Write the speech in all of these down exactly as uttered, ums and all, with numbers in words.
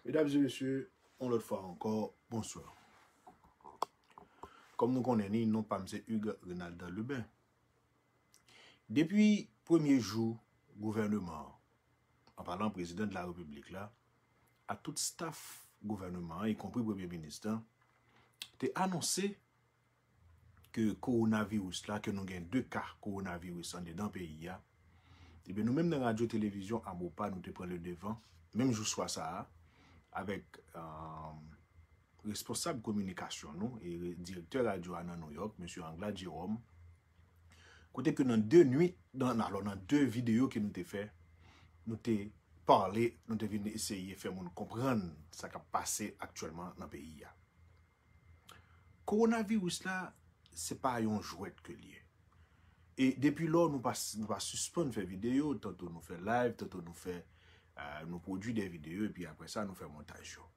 Medam e mesye, yon lòt fwa ankò, bonswa. Kòm nou konnen ni, non pa m se Hugues Renaldan Lubin. Depi premye jou gouvèneman an, an palan prezidan de la repiblik la, ak tout staf gouvèneman an, ikonpri premye minis lan, te anonse ke kowonaviris la, ke nou gen de ka kowonaviris andedan peyi a, ebyen, nou menm nan radyo televizyon Amopa, nou te pran le devan, menm jou swa sa a, avèk, euh, responsab kominikasyon nou e re-, direktè radyo a nan Nouyòk, mesye Anglade Jérôme, kote ke nan de nwit, nan, alò, nan de videyo ke nou te fè, nou te pale, nou te vin eseye fè moun konprann sa k ap pase aktyèlman nan peyi a. Kowonaviris la, se pa yon jwèt ke l ye. E depi lò, nou pa, nou pa sispann fè videyo, tanto nou fè live, tanto nou fè, euh, nou pwodui de videyo, epi apre sa, nou fè montaj yo.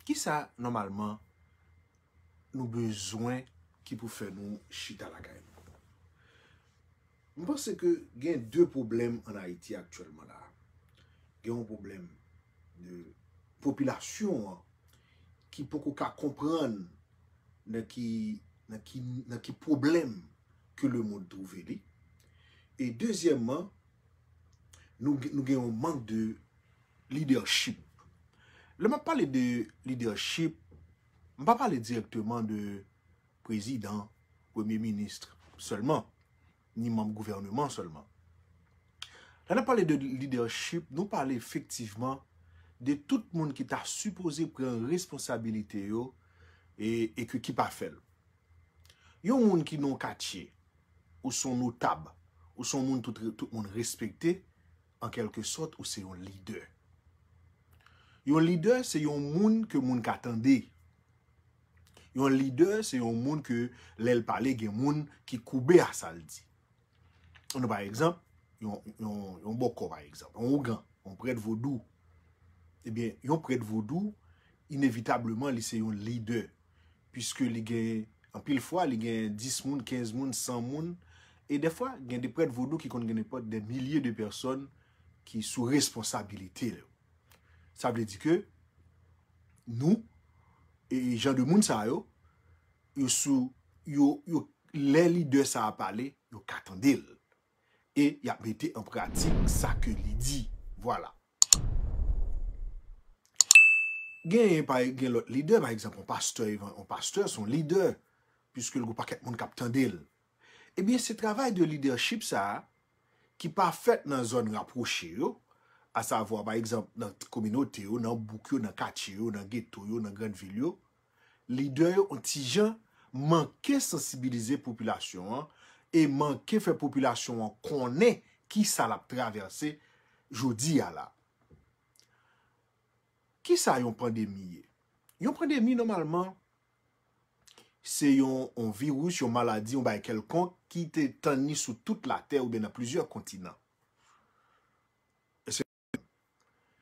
Kisa, nòmalman, nou bezwen ki pou fè nou chita lakay nou? M panse ke gen de pwoblèm ann Ayiti aktyèlman la. Gen yon pwoblèm de popilasyon an ki poko ka konprann nan ki, nan ki, nan ki pwoblèm ke lemonn twouve li. E dezyèmman, nou, nou gen yon mank de leadership. Lè m ap pale de leadership, m pa pale dirèkteman de prezidan, premye minis sèlman, ni manm gouvèneman sèlman. Lè n ap pale de leadership, nou pale efektivman de tout moun ki ta sipoze pran responsabilite yo e, e ke ki pa fè l. Yon moun ki nan yon katye, ou se yon notab, ou se yon moun tout, tout moun respekte, an kèlke sòt, ou se yon lidè. Yon lidè, se yon moun ke moun ka tande. Yon lidè, se yon moun ke lè l pale, gen moun ki koube a sa l di. Nou, pa egzanp, yon, yon, yon bòkò, pa egzanp, yon ougan, yon prèt vodou. Ebyen, yon prèt vodou, inevitableman, li se yon lidè. Piske li gen, anpil fwa, li gen dis moun, kenz moun, san moun. E dèfwa, gen de prèt vodou ki konn gen nenpòt de milye de pèsòn ki sou responsabilite l. Sa vle di ke nou, e jan de moun sa yo, yo sou, yo, yo, lè lidè sa a pale, yo ka tande l. E y ap mete an pratik sa ke li di. Vwala. Genyen, pa, gen lòt lidè, pa egzanp, yon pastè, yon pastè, se yon lidè, piske l gen yon pakèt moun k ap tande l. Ebyen, se travay de lidèchip sa a, ki pa fèt nan zòn rapwoche yo, asavwa, pa egzanp, nan kominote yo, nan bouk yo, nan katye yo, nan geto yo, nan grann vil yo, lidè yo, yon ti jan, manke sansibilize popilasyon an e manke fè popilasyon an konnen ki sa l ap travèse jodi a la. Ki sa yon pandemi ye? Yon pandemi, nòmalman, se yon, yon viris, yon maladi, yon bagay kèlkonk ki te tann li sou tout latè oubyen nan plizyè kontinan.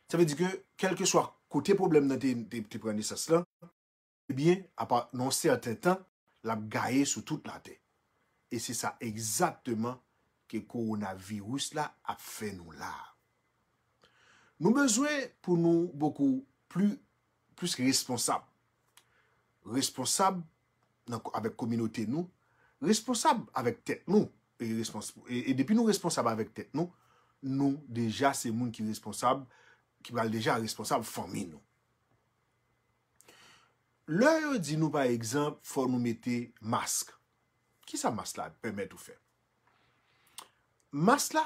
Sa vle di ke, kèlkeswa kote pwoblèm nan te, te, te pran nesans lan, ebyen, apa, nan yon sèten tan, l ap gaye sou tout latè. E se sa egzakteman ke kowonaviris la ap fè nou la. Nou bezwen pou nou bokou pli, plis responsab. Responsab nan, avèk kominote nou, responsab avèk tèt nou. E, respons-, e, e depi nou responsab avèk tèt nou, nou deja se moun ki responsab, ki pral deja responsab fanmi nou. Lè yo di nou, pa egzanp, fò nou mete mask, kisa mask la pèmèt ou fè? Mask la,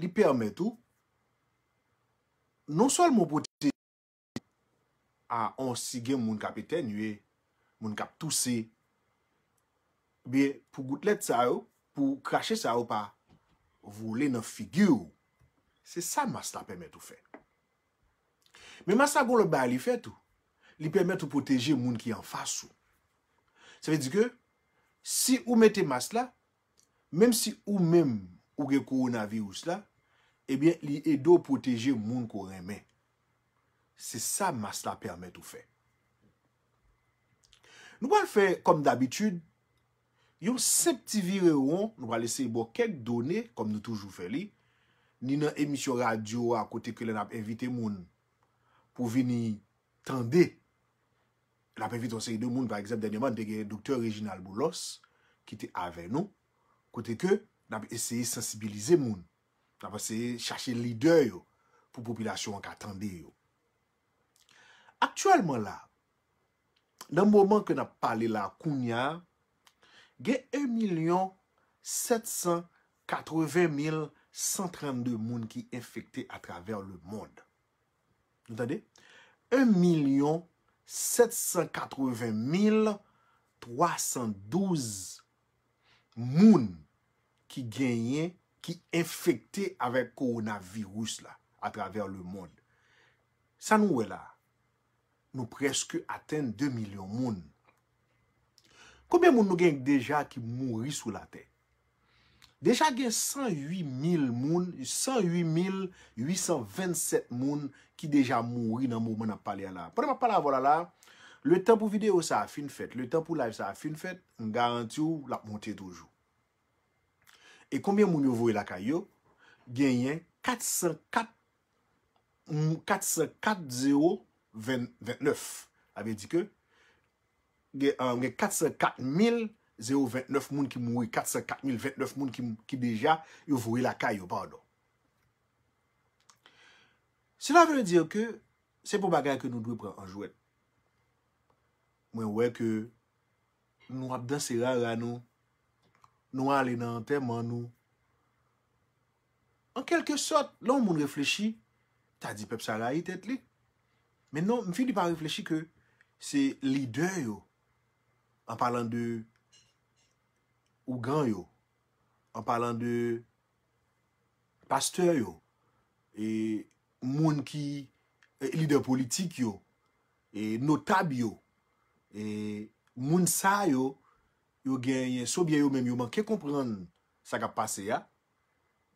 li pèmèt ou non sèlman pwoteje a, on, si gen moun k ap etènye, moun k ap touse, ebyen, pou goutlèt sa yo, pou krache sa yo pa vole nan figi w. Se sa mask la pèmèt ou fè. Men mask la gon lòt bagay li fè tou. Li pèmèt ou pwoteje moun ki anfas ou. Sa vle di ke si ou mete mask la, menm si ou menm ou gen kowonaviris la, ebyen, li ede w pwoteje moun ke w renmen. Se sa mask la pèmèt ou fè. Nou pral fè, kòm dabitid, yon senp ti vire won, nou pral eseye ba w kèk done, kòm nou toujou fè li, ni nan emisyon radyo a kote ke lè n ap envite moun pou vini tande, n ap envite yon seri de moun, pa egzanp, dènyèman, n te gen Doktè Reginald Boulos ki te avè nou, kote ke n ap eseye sansibilize moun, n ap eseye chache lidè yo pou popilasyon an ka tande yo. Aktyèlman la, nan moman ke n ap pale la kounya, gen en milyon sèt san katreven mil san trannde moun ki enfekte atravè lemonn. Nou tande? En milyon sèt san katreven mil twa san douz moun ki genyen, ki enfekte avèk kowonaviris la atravè lemonn. Sa nou wè la, nou prèske atenn de milyon moun. Konbyen moun nou gen deja ki mouri sou latè? Deja gen san uit mil moun, san uit mil uit san vennsèt moun ki deja mouri nan moman n ap pale a la. Pandan m ap pale avè w la la, letan pou videyo sa a fin fèt, letan pou live sa a fin fèt, m garanti w l ap monte toujou. E konbyen moun yo voye lakay yo? Genyen kat san kat, mm, kat san kat zewo ven, vennèf. Sa vle di ke gen, ah, gen kat san kat mil zewo vennèf moun ki mouri, kat san kat mil vennèf moun ki, ki deja yo voye lakay yo, padon. Cela veut dire que se pa yon bagay ke nou dwe pran an jwèt. Mwen wè ke nou ap danse rara nou, nou ale nan antèman nou. An kèlke sòt, lè yon moun reflechi, ta di pèp sa rayi tèt li. Men non, m fini pa reflechi ke se lidè yo, an palan de ougan yo, an palan de pastè yo, e moun ki, e lidè politik yo, e notab yo, e moun sa yo, yo genyen, se oubyen yo menm yo manke konprann sa k ap pase a,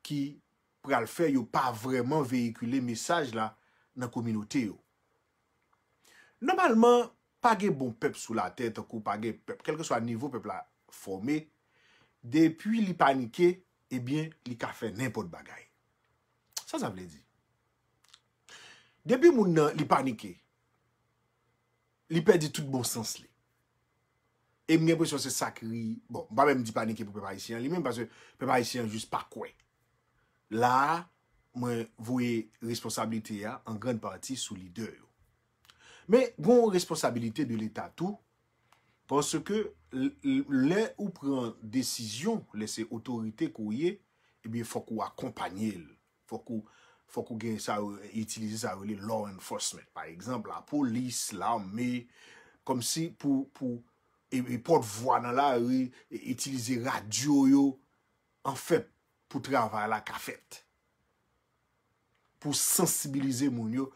ki pral fè yo pa vrèman veyikile mesaj la nan kominote yo. Nòmalman, pa gen bon pèp sou latè, tankou pa gen pèp, kèlkeswa nivo pèp la fòme, depi li panike, ebyen, li ka fè nenpòt bagay. Sa sa vle di? Depi moun nan, li panike, li pèdi tout bon sans li. E m gen enpresyon se sa ki, bon, m pa menm di panike pou pèp ayisyen an li menm, paske pèp ayisyen an jis pa kwè. La a, mwen voye responsablite a an grann pati sou lidè yo. Men, gen yon responsablite de Leta tou, paske l-, l-, lè ou pran desizyon, lè se otorite ke w ye, ebyen, fòk ou akonpanye l. Fòk ou, fòk ou gen sa yo, itilize sa yo rele law enforcement. Pa egzanp, lapolis, lame, kòmsi pou, pou, e, e pòtvwa nan lari, e, itilize radyo yo, anfèt, pou travay la ka fèt. Pou sansibilize moun yo,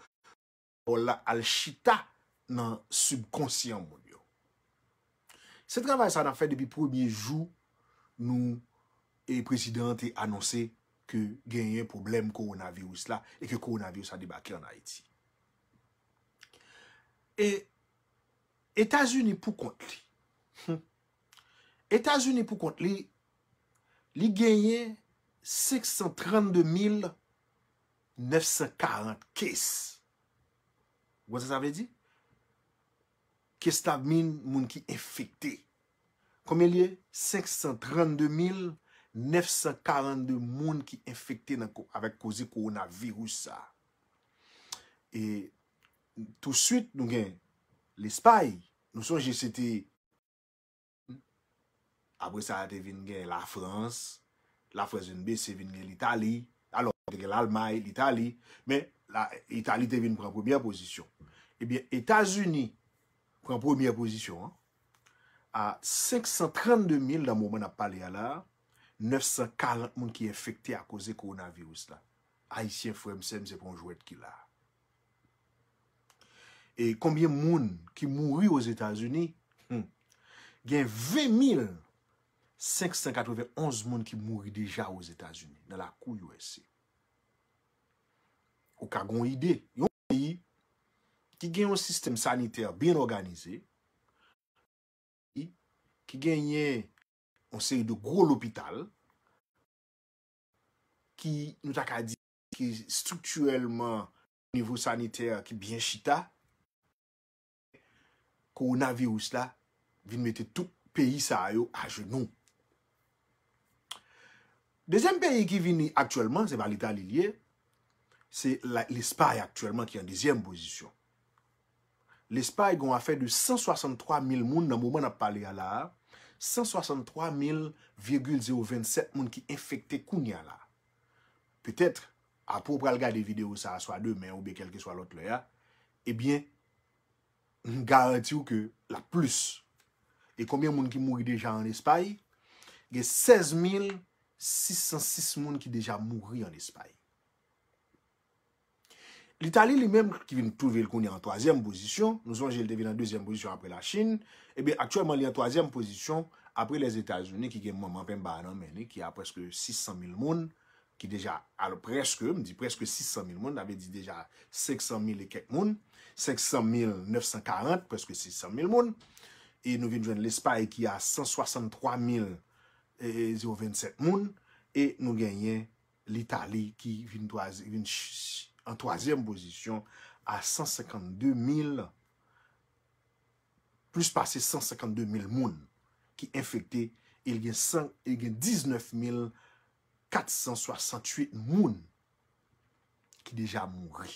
pawòl la al chita nan sibkonsyan moun yo. Se travay sa n ap fè depi premye jou nou, e prezidan an te anonse ke genyen pwoblèm kowonaviris la e ke kowonaviris la debake ann Ayiti. E Etazini pou kont li. Hmm. Etazini pou kont li, li genyen senk san trannde mil nèf san karant case. Ou konn sa sa vle di? Case la mean moun ki enfekte. Konbyen li ye? Senk san trannde mil nèf san karannde moun ki enfekte nan ko-, avèk koze kowonaviris sa. E touswit, nou gen Lespay. Nou sonje se te, apre sa, te vin gen Lafrans. Lafrans vin bese, vin gen Litali. Alò, te gen Lalmay, Litali. Men, la, Itali te vin pran premyè pozisyon. Ebyen, Etazini pran premyè pozisyon an. A senk san trannde mil nan moman n ap pale a la, nèf san karant moun ki enfekte akoz kowonaviris la. Ayisyen, frè m, sè m, se pa yon jwèt ki la. E konbyen moun ki mouri Ozetazini? Hmm. Gen ven mil senk san katreven onz moun ki mouri deja Ozetazini, nan lakou U S A. Ou ka gen yon ide. Yon peyi ki gen yon sistèm sanitè byen òganize, ki genyen yon seri de gwo lopital, ki, nou ta ka di, ki estriktirèlman nivo sanitè ki byen chita, kowonaviris la vin mete tout peyi sa yo ajenou. Dezyèm peyi ki vini aktyèlman, se pa Litali li ye, se Lespay aktyèlman ki an dezyèm pozisyon. Lespay gen yon afè de san swasanntwa mil moun nan moman n ap pale a la a, san swasanntwa mil vigil zewo vennsèt moun ki enfekte kounye a la. Petèt, apre w pral gade videyo sa a swa demen oubyen kèlkeswa lòt lè a, ebyen, m garanti w ke l ap plis. E konbyen moun ki mouri deja an Espay? Gen sèz mil sis san sis moun ki deja mouri an Espay. Litali li menm ki vin twouve l kounye a an twazyèm pozisyon, nou sonje l te vin an dezyèm pozisyon apre Lachin, ebyen aktyèlman li an twazyèm pozisyon apre Lèzetazini ki gen manman penba a nan men li ki a prèske sis san mil moun ki deja, alò prèske, m di prèske sis san mil moun, sa vle di deja senk san mil e kèk moun, senk san mil nèf san karant, prèske sis san mil moun, e nou vin jwenn Lespay ki a san swasanntwa mil zewo vennsèt moun, e nou genyen Litali ki vin, vin an twazyèm pozisyon a san senkann de mil, plis pase san senkann de mil moun ki enfekte, e l gen san, e gen diznèf mil kat san swasantuit moun ki deja mouri.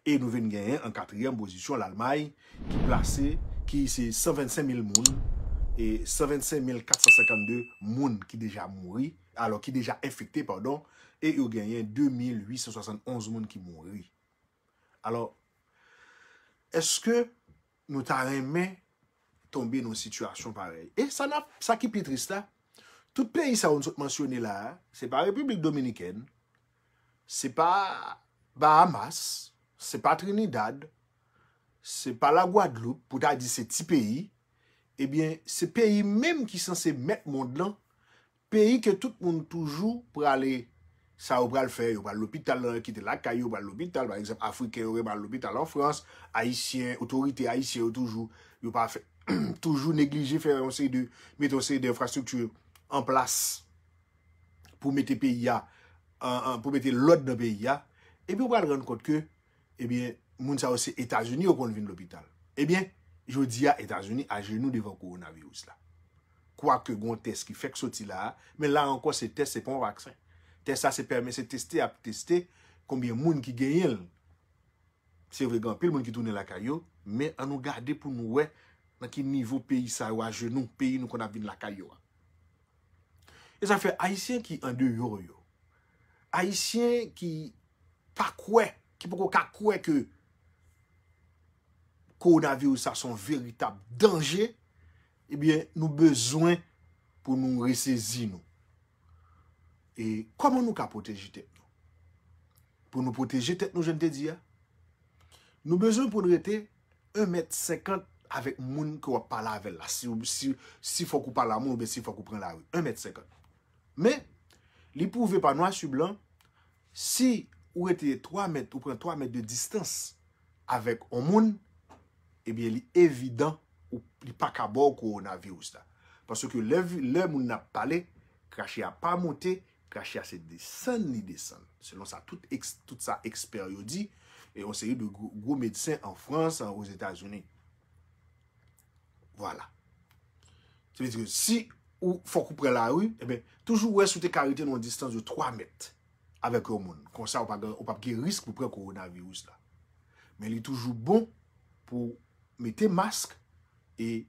E nou vin genyen an katriyèm pozisyon Lalmay ki plase, ki se san vennsenk mil moun, e san vennsenk mil kat san senkann de moun ki deja mouri, alò ki deja enfekte, padon, e yo genyen de mil uit san swasann onz moun ki mouri. Alò, èske nou ta renmen tonbe nan yon sitiyasyon parèy? E sa n ap, sa ki pi tris la, tout peyi sa yo n sot mansyone la a, se pa Repiblik Dominikèn, se pa Bahamas, se pa Trinidad, se pa Lagwadloup, pou ta di se ti peyi, ebyen, se peyi menm ki sanse mèt mond lan, peyi ke tout moun toujou prale, sa yo pral fè, yo pral lopital, nan kite lakay yo, pral lopital, pa egzanp, Afriken yo pral lopital an Frans, Ayisyen, otorite ayisyen yo toujou, yo pa fè, toujou neglije fè yon seri de, mete yon seri de enfrastrikti an plas pou mete peyi a, an, an, pou mete lòd nan peyi a, epi w pral rann kont ke, ebyen, moun sa yo se Etazini yo konn vin lopital. Ebyen, jodi a, Etazini ajenou devan kowonaviris la. Kwake gen yon tès ki fèk soti la a, men la ankò se tès, se pa yon vaksen. Tès la se pèmè, se teste y ap teste konbyen moun ki genyen l. Se vre, gen anpil moun ki tounen lakay yo, men ann nou gade pou nou wè nan ki nivo peyi sa yo ajenou, peyi nou konn ap vin lakay yo a. E sa fè Ayisyen ki andeyò yo, Ayisyen ki pa kwè, ki poko ka kwè ke kowonaviris sa se yon veritab danje, ebyen, nou bezwen pou nou resezi nou. E kòman nou ka pwoteje tèt nou? Pou nou pwoteje tèt nou, jan m te di a, nou bezwen pou n rete en mèt senkant avèk moun ke w ap pale avè l la. Si, si, si fòk ou pale a moun oubyen si fòk ou pran lari. En mèt senkant. Men, li pwouve pa nwa si blan, si ou rete twa mèt, ou pran twa mèt de distans avèk yon moun, ebyen, li evidan ou, li pa ka ba w kowonaviris la. Paske lè, lè moun nan ap pale, krache a pa monte, krache a se desann li desann. Selon sa tout, tout sa ekspè yo di, e yon seri de gwo, gwo medsen an Frans, an Ozetazini. Vwala. Sa vle di ke si ou fòk ou pran lari, ebyen, toujou wè si w te ka rete nan yon distans de twa mèt avèk yon moun. Konsa, ou pa gen, ou p ap gen risk pou pran kowonaviris la. Men li toujou bon pou mete mask e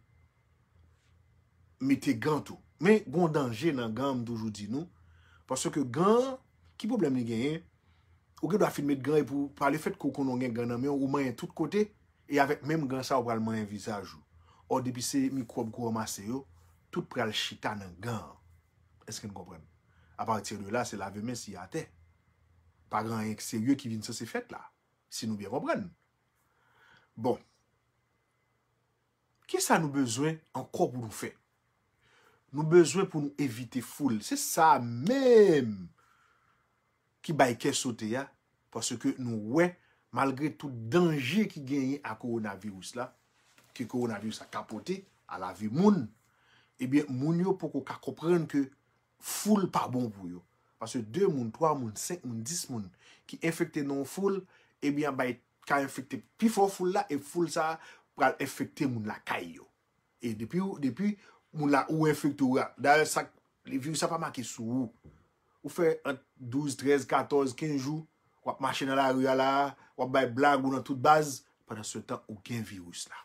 mete gan tou. Men, gen yon danje nan gan, m toujou di nou. Paske gan, ki pwoblèm li genyen? Ou gen dwa fin met gan epi w, pa lefèt ke w konnen w gen gan nan men w, ou manyen tout kote, e avèk menm gan sa, ou pral manyen vizaj ou. Ò, depi se mikwòb ke w ranmase yo, tout pral chita nan gan an. Èske n konprann? Apati de la, se lave men si atè. Pa gen anyen serye ki vin sanse fèt la, si nou byen konprann. Bon. Kisa nou bezwen ankò pou nou fè? Nou bezwen pou nou evite foul. Se sa menm ki bay kè sote a, paske nou wè, malgre tout danje ki genyen a kowonaviris la, ke kowonaviris la ka pote a lavi moun, ebyen, moun yo poko ka konprann ke foul pa bon pou yo. Paske de moun, twa moun, senk moun, dis moun ki enfekte nan yon foul, ebyen, bay, ka enfekte pi fò foul la, e foul sa a pral enfekte moun lakay yo. E depi, depi moun la ou enfekte ou, dayè sa, viris la pa make sou ou. Ou fè ant douz, trèz, katòz, kenz jou, w ap mache nan lari a la, w ap bay blag ou nan tout baz, pandan se tan ou gen viris la.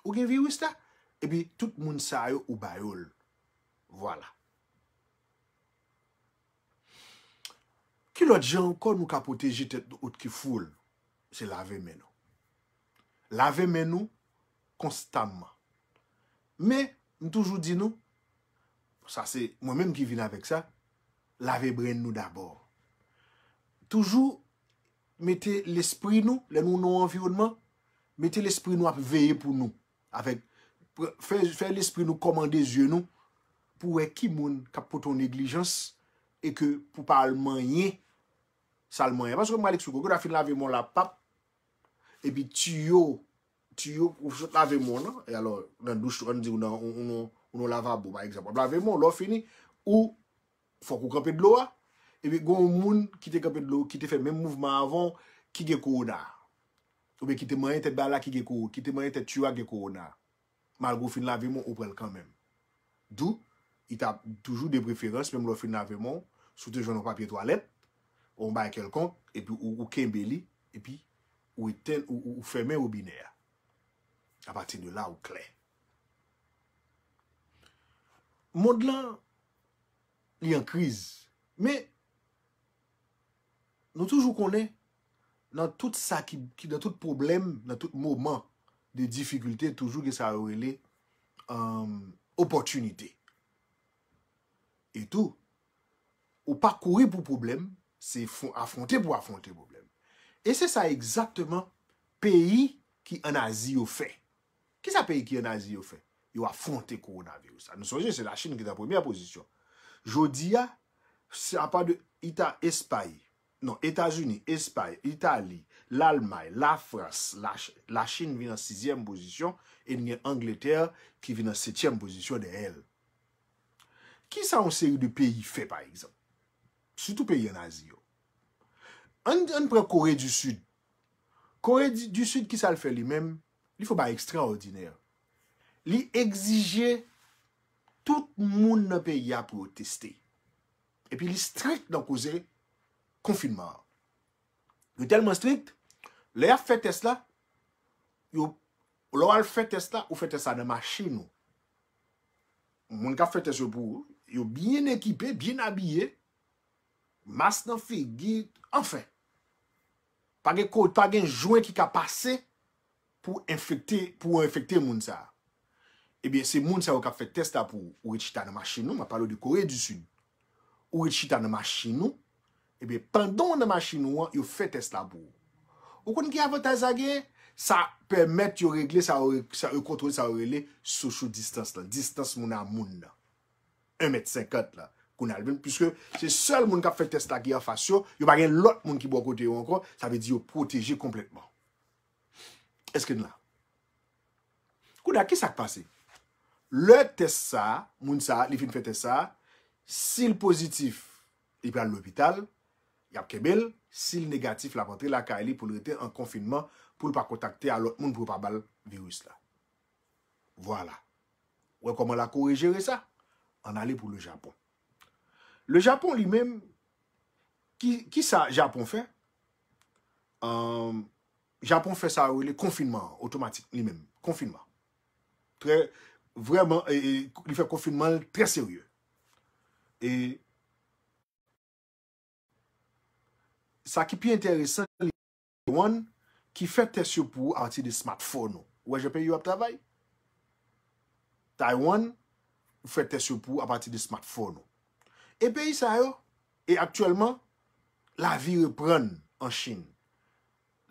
Ou gen viris la, epi tout moun sa yo ou ba yo l. Vwala. Ki lòt jan ankò nou ka pwoteje tèt nou ot ki foul? Se lave men nou. Lave men nou konstamman. Men, m toujou di nou, sa se mwen menm ki vin avèk sa, lave brenn nou dabò. Toujou mete lespri nou, lè nou nan yon anviwònman, mete lespri nou ap veye pou nou. Avèk, pr- fè, fè lespri nou kòmande zye nou pou wè ki moun k ap pote yon neglijans e ke pou pa al manyen sa l manyen. Paske m pral eksplike w, ou ta fin lave men w la pap, epi tiyo, tiyo, ou sot lave men w nan, e alò, nan douch, ann di w nan, ou, ou nan, ou nan lavabo, pa egzanp, w ap lave men w, lè w fini, ou, fòk ou kanpe dlo a, epi gen yon moun ki te kanpe dlo, ki te fè menm mouvman avan w, ki gen kowona. Oubyen ki te manyen tèt bagay la, ki gen ko, ki te manyen tèt tiyo a, gen kowona. Malgre w fin lave men w, ou pran l kanmenm. Dou, li ta toujou de preferans, menm lè w fin lave men w, si w te jwenn yon papye twalèt, yon bagay kèlkonk, epi ou, ou kenbe li, epi ou etenn, ou, ou, ou fèmen wobinè a. Apati de la, ou klè. Mond lan, li an kriz. Men, nou toujou konnen, nan tout sa ki, ki nan tout pwoblèm, nan tout moman de difikilte, toujou gen sa yo rele, um, opòtinite. E tou, ou pa kouri pou pwoblèm, se fon- afwonte pou afwonte pwoblèm. E se sa egzakteman peyi ki ann Azi yo fè. Kisa peyi ki ann Azi yo fè? Yo afwonte kowonaviris la. Nou sonje, se Lachin ki nan premyè pozisyon. Jodi a, se apa de Ita, Espay, non, Etazini, Espay, Itali, Lalmay, Lafrans, Lach- Lachin vin an sizyèm pozisyon, e n gen Angletè ki vin an setyèm pozisyon dèyè l. Kisa yon seri de peyi fè, pa egzanp? Sitou peyi ann Azi yo. Ann, ann pran Kore di Sid. Kore di, di Sid, kisa l fè li menm? Li fè yon bagay ekstraòdinè. Li egzije tout moun nan peyi a pou yo teste. Epi li strik nan koze konfinman an. Yo tèlman strik, lè y ap fè tès la, yo, lè w al fè tès la, ou fè tès la nan machin ou. Moun k ap fè tès yo pou ou, yo byen ekipe, byen abiye, mas nan figi, anfen. Pa gen ko, pa gen jwen ki ka pase pou enfekte, pou enfekte moun sa a. Ebyen, se moun sa yo k ap fè tès la pou ou. Ou ret chita nan machin ou, m ap pale w de Kore di Sid. Ou ret chita nan machin ou, ebyen, pandan w nan machin ou an, yo fè tès la pou ou. Ou konn ki avantaj sa genyen? Sa pèmèt yo regle sa yo, sa yo kontwole sa yo rele social distance lan, distans moun a moun nan. En mèt senkant la. Kounye a, piske se sèl moun k ap fè tès la ki anfas yo, yo pa gen lòt moun ki bò kote yo ankò, sa vle di yo pwoteje konplètman. Èske n la? Kounye a, kisa k pase? Lè tès sa a, moun sa a, li fin fè tès sa a, si l pozitif, li pral lopital, y ap kenbe l, si l negatif, l ap antre lakay li pou l rete an konfinman, pou l pa kontakte a lòt moun, pou yo pa ba l viris la. Vwala. Ou wè kòman Lakore jere sa? Ann ale pou le Japon. Le Japon li menm, ki, kisa Japon fè? Ahn, Japon fè sa yo rele konfinman an, otomatik, li menm, konfinman. Trè, vrèman, e, e, li fè konfinman l trè serye. E sa ki pi enteresan, li Taiwan ki fè tès yo pou ou apati de smartphone ou. Ou wè jan peyi yo ap travay? Taiwan fè tès yo pou ou apati de smartphone ou. E peyi sa yo, e aktyèlman, lavi reprann an Chin.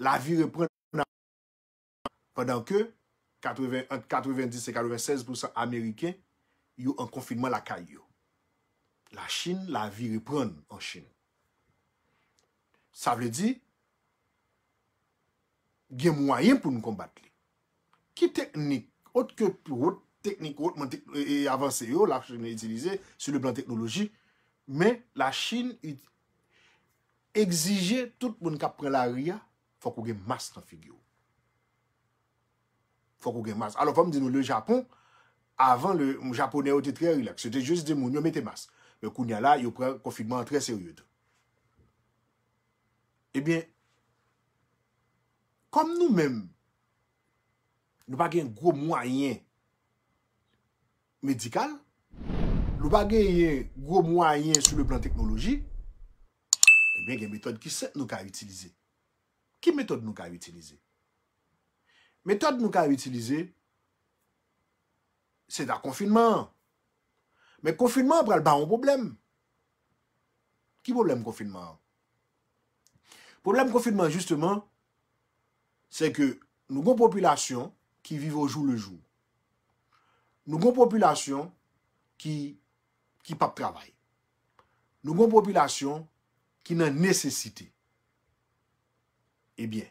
Lavi reprann pandan ke katreven, ant katrevenndis e katrevensèz pousan Ameriken, yo an konfinman lakay yo. Lachin, lavi reprann an Chin. Sa vle di, gen mwayen pou n konbat li. Ki teknik, ot ke wot teknik, wotman tek, e, e, avanse yo, Lachin itilize, sou le plan teknoloji, Men, Lachin egzije tout moun k ap pran lari a, fòk ou gen mas nan figi w. Fòk ou gen mas. Alò, fò m di nou, le Japon, avan, le, Japonè yo te trè rilaks. Yo te jis di moun yo mete mas. Men kounye a la, yo pran konfinman an trè serye tou. Ebyen, kòm nou menm, nou pa gen gwo mwayen medikal, nou pa genyen gwo mwayen sou le plan teknoloji, ebyen, gen metòd ki senp nou ka itilize. Ki metòd nou ka itilize? Metòd nou ka itilize, se ta konfinman an. Men konfinman an pral ba yon pwoblèm. Ki pwoblèm konfinman an? Pwoblèm konfinman an, jisteman, se ke nou gon popilasyon ki viv au jour le jour. Nou gon popilasyon ki, ki p ap travay. Nou gon popilasyon ki nan nesesite. Ebyen,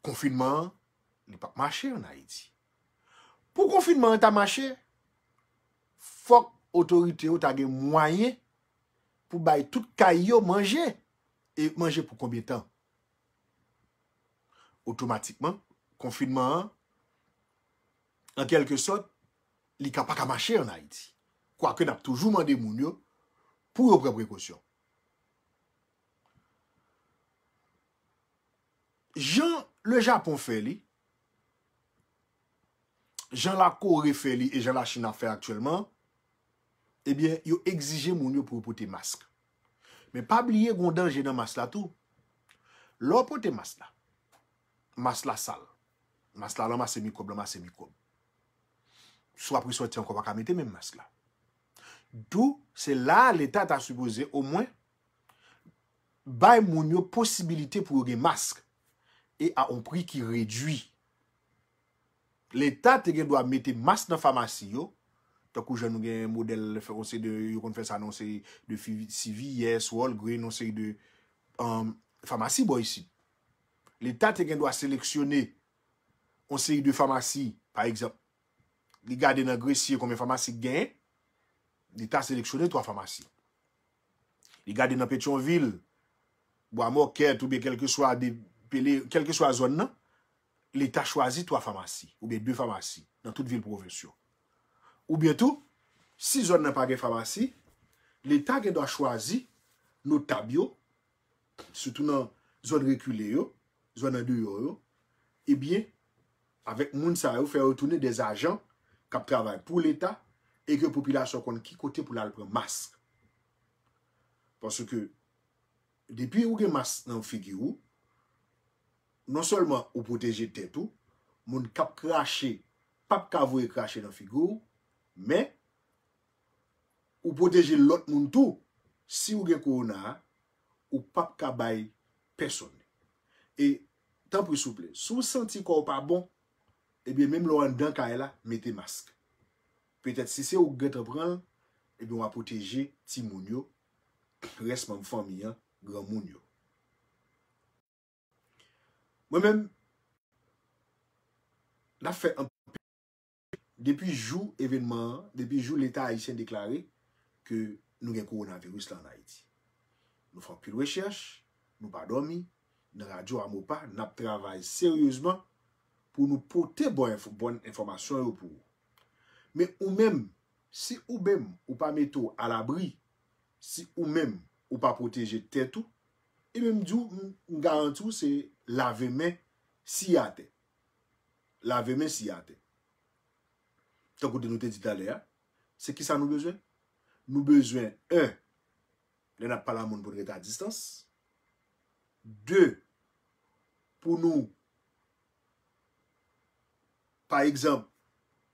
konfinman an, li p ap mache ann Ayiti. Pou konfinman an ta mache, fòk otorite yo ta gen mwayen pou bay tout kay yo manje. E manje pou konbyen tan? Otomatikman, konfinman an, an kèlke sòt, li ka pa ka mache ann Ayiti. Kwake n ap toujou mande moun yo pou yo pran prekosyon. Jan le Japon fè li, jan la Kore fè li e jan la Chin ap fè aktyèlman, ebyen, yo egzije moun yo pou yo pote mask. Men pa bliye gon danje nan mas la tou. Lè w pote mas la, mas la sal. Mas la ranmase mikwòb, ranmase mikwòb. Si w ap resòti ankò, w pa ka mete menm mas la. Dou, se la a Leta ta sipoze omwen bay moun yo posibilite pou yo gen mask e a yon pri ki redwi. Leta te gen dwa mete mas nan famasi yo, tankou jan nou gen modèl, fè, yon seri de, yo konn fè sa nan yon seri de fi-, C V S, Walgreens, yon seri de, um, famasi bò isit. Leta te gen dwa seleksyone yon seri de famasi, pa egzanp, li gade nan Gresye konbyen famasi k genyen, li ta seleksyone twa famasi. Li gade nan Petyonvil, Bwa Mòkèt oubyen kèlkeswa de, Pele, kèlkeswa zòn nan, li ta chwazi twa famasi oubyen de famasi nan tout vil pwovens yo. Oubyen tou, si zòn nan pa gen famasi, Leta gen dwa chwazi notab yo, sitou nan zòn rekile yo, zòn andeyò yo, ebyen, avèk moun sa yo, fè yo tounen de ajan k ap travay pou Leta e ke popilasyon konn ki kote pou l al pran mask. Paske depi ou gen mas nan figi w, non sèlman ou pwoteje tèt ou, moun k ap krache p ap ka voye krache nan figi w, men ou pwoteje lòt moun tou. Si ou gen kowona a, ou p ap ka bay pèsonn. E tanpri souple, si w santi kò w pa bon, ebyen menm lè w anndan kay la, mete mask. Petèt si se ou k gentan pran l, ebyen w a pwoteje timoun yo, rès manm fanmi an, granmoun yo. Mwen menm, n ap fè anpil. Depi jou evènman an, depi jou Leta ayisyen deklare ke nou gen kowonaviris la ann Ayiti. Nou fè anpil rechèch, nou pa dòmi, nan radyo a Mopa, n ap travay seryezman pou nou pote bon enfo-, bon enfòmasyon yo pou ou. Men ou menm, si ou menm ou pa mete w alabri, si ou menm ou pa pwoteje tèt ou, ebyen m di w, m, m garanti w se lave men siye atè. Lave men siye atè. Tankou nou te di talè a, se kisa nou bezwen? Nou bezwen, en, lè n ap pale a moun pou n rete a distans. De, pou nou, pa egzanp,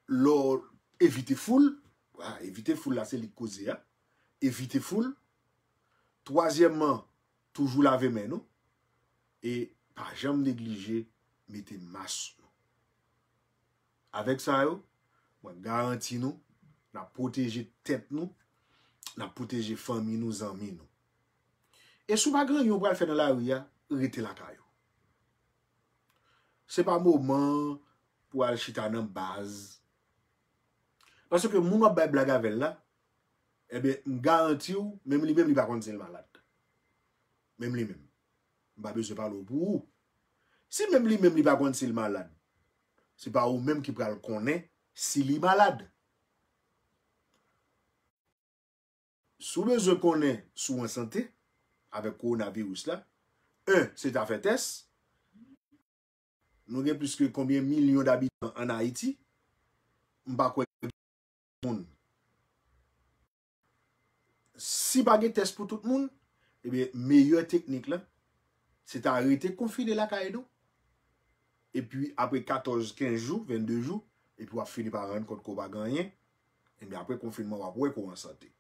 lè w evite foul, a, evite foul la se li k koze a, evite foul. Twazyèmman, toujou lave men nou e pa janm neglije mete mas nou. Avèk sa yo, mwen garanti nou, n ap pwoteje tèt nou, n ap pwoteje fanmi nou, zanmi nou. E si w pa gen anyen w pral fè nan lari a, rete lakay ou. Se pa moman pou al chita nan baz. Paske moun w ap bay blag avè l la, Ebyen, m garanti w, menm li menm li pa konn si l malad. Menm li menm. M pa bezwen pale w pou ou. Si menm li menm li pa konn si l malad, se pa ou menm ki pral konnen si li malad. Si w bezwen konnen si w an sante avèk kowonaviris la, en, se ta fè tès. Nou gen plis ke konbyen milyon dabitan ann Ayiti? M pa kwè gen moun. Si pa gen tès pou tout moun, ebyen, meyè teknik la, se ta rete konfine lakay nou. Epi apre katòz, kenz jou, vennde jou, epi w ap fini pa rann kont ke w pa gen anyen, ebyen, apre konfinman, w ap wè ke w an sante.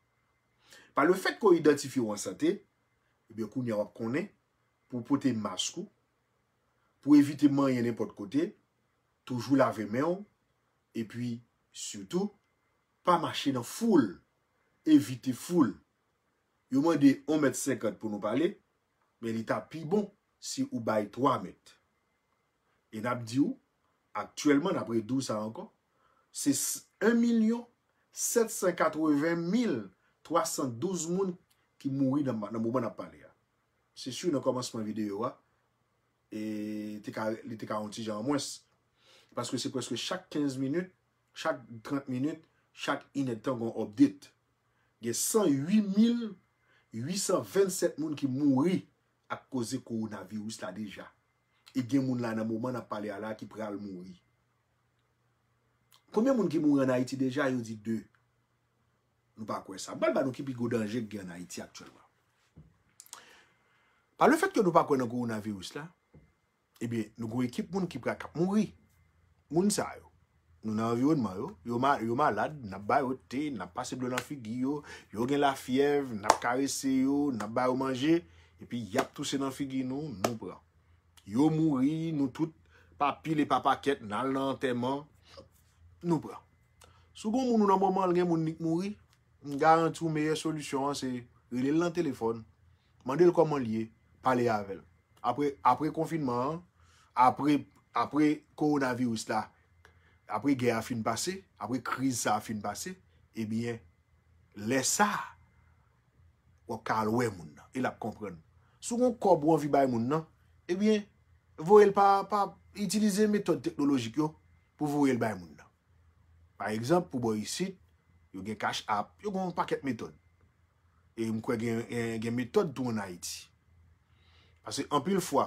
Pa le fèt ke w idantifye w an sante, ebyen, kounye a w ap konnen pou w pote mask ou, pou w evite manyen nenpòt kote, toujou lave men w, epi, sitou, pa mache nan foul, evite foul. Yo mande yon mèt senkant pou nou pale, men li ta pi bon si ou bay twa mèt. E n ap di w, aktyèlman, n ap redou sa ankò, se s- en milyon sèt san katreven mil twa san douz moun ki mouri nan, nan moman n ap pale a. Se si nan kòmansman videyo a, e te ka, li te ka yon ti jan an mwens. Paske se prèske chak kenz minit, chak trant minit, chak inèdtan gen yon update. Gen san uit mil uit san vennsèt moun ki mouri ak koze kowonaviris la deja. E gen moun la nan moman n ap pale a la ki pral mouri. Konbyen moun ki mouri ann Ayiti deja? Yo di de. Nou pa kwè sa. M pral ba nou ki pi gwo danje ki gen ann Ayiti aktyèlman. Pa le fèt ke nou pa kwè nan kowonaviris la, ebyen, nou gen yon ekip moun ki pral k ap mouri. Moun sa yo, nou nan anviwònman yo, yo, ma, yo malad, n ap ba yo te, n ap pase dlo nan figi yo, yo gen lafyèv, n ap karese yo, n ap ba yo manje, epi y ap touse nan figi nou, nou pran. Yo mouri, nou tout, pa pil e pa pakèt, n al nan antèman, nou pran. Si w gen yon moun ou nan moman l gen moun li k mouri, m garanti w meyè solisyon an se rele l nan telefòn, mande l kòman l ye, pale avè l. Apre, apre konfinman an, apre, apre kowonaviris la, apre gè a fin pase, apre kriz sa a fin pase, ebyen, lè sa a, w ap ka al wè moun nan, e l ap konprann. Si w gen yon kòb ou anvi bay moun nan, ebyen, voye l pa, pa, itilize metòd teknolojik yo pou voye l bay moun nan. Pa egzanp, pou bò isit, yo gen Cash App, yo gen yon pakèt metòd. E m kwè gen, gen, gen metòd tou ann Ayiti. Paske anpil fwa,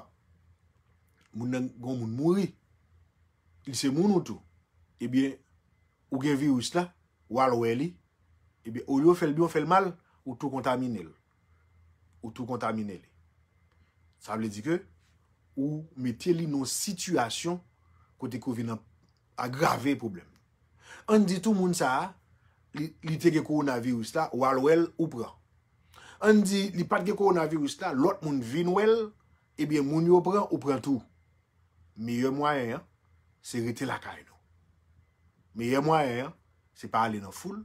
moun nan, gen yon moun mouri, li se moun ou tou. Ebyen, ou gen viris la, w al wè li, ebyen, olye w fè l byen, w fè l mal, ou tou kontamine l. Ou tou kontamine li. Sa vle di ke ou mete li nan yon sitiyasyon kote ke w vin an- agrave pwoblèm. Ann di tou moun sa a, li, li te gen kowonaviris la, w al wè l, ou pran. Ann di li pa t gen kowonaviris la, lòt moun vin wè l, ebyen moun yo pran, ou pran tou. Meyè mwayen an, se rete lakay nou. Meyè mwayen an, se pa ale nan foul.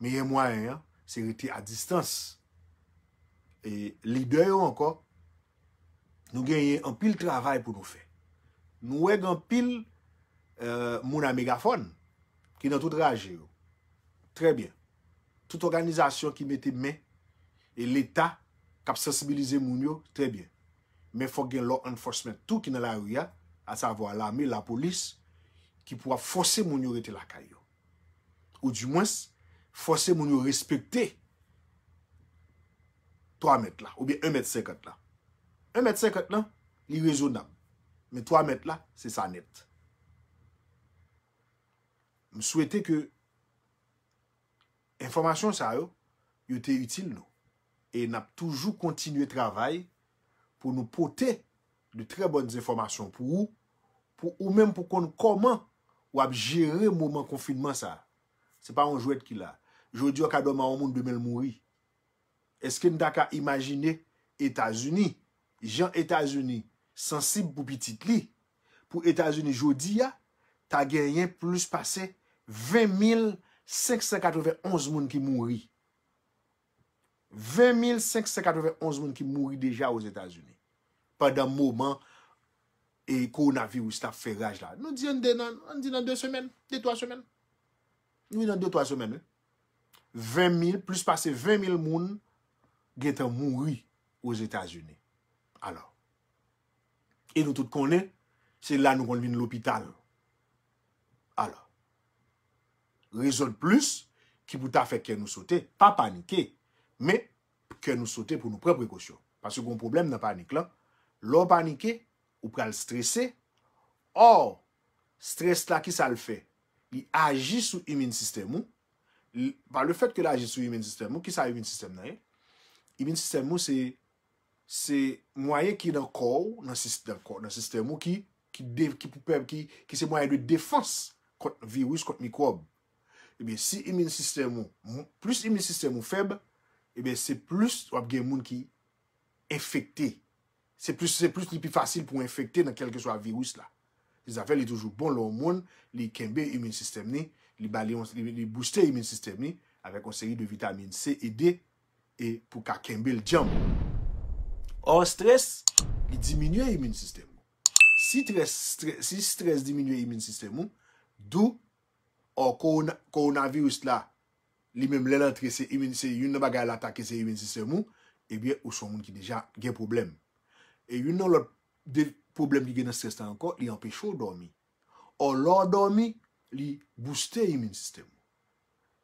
Meyè mwayen an, se rete a distans. E lidè yo ankò, nou genyen anpil travay pou nou fè. Nou wè gen anpil, eh, moun a megafòn ki nan tout raje yo. Trè byen. Tout òganizasyon ki mete men e Leta k ap sansibilize moun yo, trè byen. Men fòk gen law enforcement tou ki nan lari a, asavwa lame, lapolis, ki pou ap fòse moun yo rete lakay yo. Oudimwens, fòse moun yo respekte twa mèt la, oubyen en mèt senkant la. En mèt senkant lan, li rezonab. Men twa mèt la, se sa nèt. M swete ke enfòmasyon sa yo, yo te itil nou. E n ap toujou kontinye travay pou nou pote de trè bòn enfòmasyon pou ou, pou ou menm pou konn kòman w ap jere moman konfinman sa a. Se pa yon jwèt ki la. Jodi a w ka dòmi a yon moun, demen l mouri. Èske n ta ka imajine Etazini, jan Etazini sansib pou pitit li, pou Etazini jodi a ta genyen plis pase ven mil senk san katreven onz moun ki mouri? Ven mil senk san katreven onz moun ki mouri deja Ozetazini pandan moman e kowonaviris la ap fè raj la. Nou di ann de nan, ann di nan de semèn, de twa semèn. Wi, nan de twa semèn, wi. ven mil, plis pase ven mil moun gentan mouri Ozetazini. Alò, e nou tout konnen, se la nou konn vin lopital. Alò, rezon de plis ki pou ta fè kè nou sote, pa panike, men kè nou sote pou nou pran prekosyon. Paske gen yon pwoblèm nan panik lan. Lè w panike, ou pral strese. Ò, strès la, ki sa l fè? Li aji sou imin sistèm ou. Li, pa le fèt ke l aji sou imin sistèm ou, ki sa imin sistèm nan ye? Imin sistèm ou se, se mwayen ki nan kò w, nan sis-, nan kò, nan sistèm ou ki, ki de-, ki pou pè-, ki, ki se mwayen de defans kont viris, kont mikwòb. Ebyen, si imin sistèm ou, m-, plis imin sistèm ou fèb, ebyen, se plis w ap gen moun ki enfekte. Se plis, se plis li pi fasil pou enfekte nan kèlkeswa viris la. Se sa fè li toujou bon lè yon moun, li kenbe imin sistèm li, li ba li yon, li, li booste imin sistèm li avèk yon seri de vitamin C e D, e pou ka kenbe l djanm. Ò, strès, li diminye imin sistèm ou. Si strès, strè-, si strès diminye imin sistèm ou, dou, ò, kowona-, kowonaviris la, li menm lè l antre, se imin, se youn nan bagay l atake, se imin sistèm ou, ebyen, ou se yon moun ki deja gen pwoblèm. E youn nan lòt de pwoblèm ki gen nan strès la ankò, li anpeche w dòmi. Ò, lè w dòmi, li booste imin sistèm ou.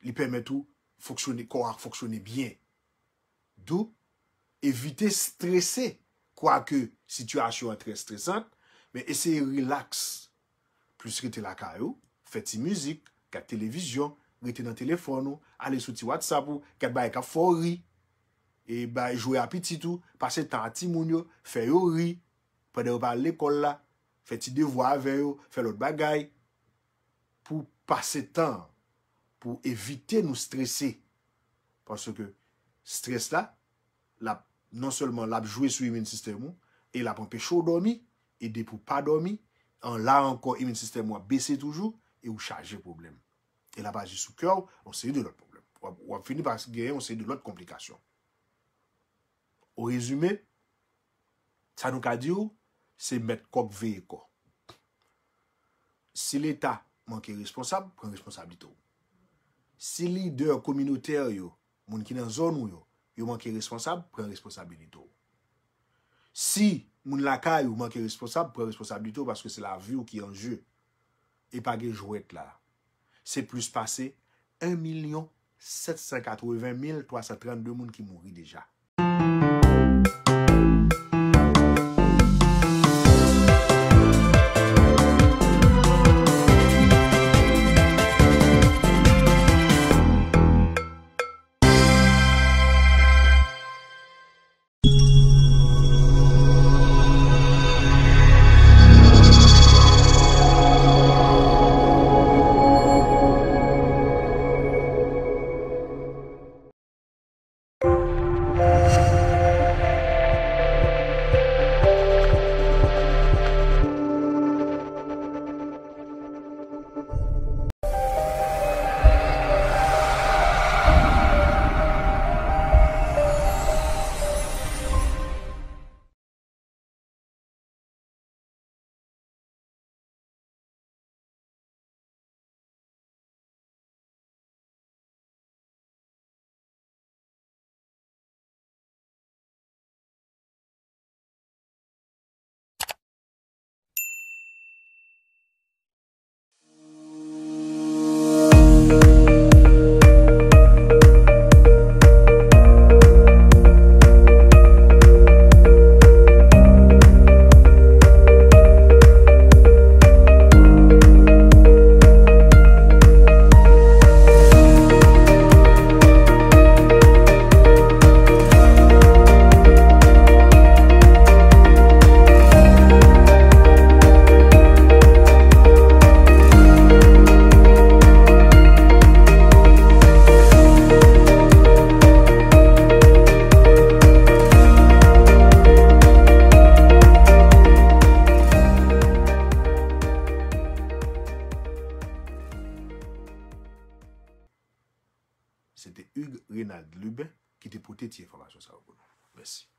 Li pèmèt ou fonksyone, kò a fonksyone byen. Dou, evite strese, kwake sitiyasyon an trè stresant, men eseye rilaks. Plis rete lakay ou, fè ti mizik, gad televizyon, rete nan telefòn ou, ale sou ti WhatsApp ou, gad bagay k ap fè w ri. E bay, jwe a pitit ou, pase tan a timoun yo, fè yo ri. Pandan yo pa al lekòl la, fè ti devwa avè yo, fè lòt bagay pou pase tan, pou evite nou strese. Paske strès la, l ap, non sèlman l ap jwe sou imin sistèm ou, e l ap anpeche w dòmi, e depi w pa dòmi, an la ankò, imin sistèm ou ap bese toujou, e ou chaje pwoblèm. E l ap aji sou kè w, yon seri de lòt pwoblèm. W ap, w ap fini pa genyen yon seri de lòt konplikasyon. O rezime, sa nou ka di w, se mèt kòk veye kò. Si Leta manke responsab, pran responsablite w. Si lidè kominotè yo, moun ki nan zòn ou yo, yo manke responsab, pran responsabilite w. Si moun lakay ou manke responsab, pran responsablite w, paske se lavi w ki an je. E pa gen jwèt la. Se plis pase en milyon sèt san katreven mil twa san trannde moun ki mouri deja. Se te Hugues Renald Lubin ki te pote ti enfòmasyon sa yo pou nou. Mèsi.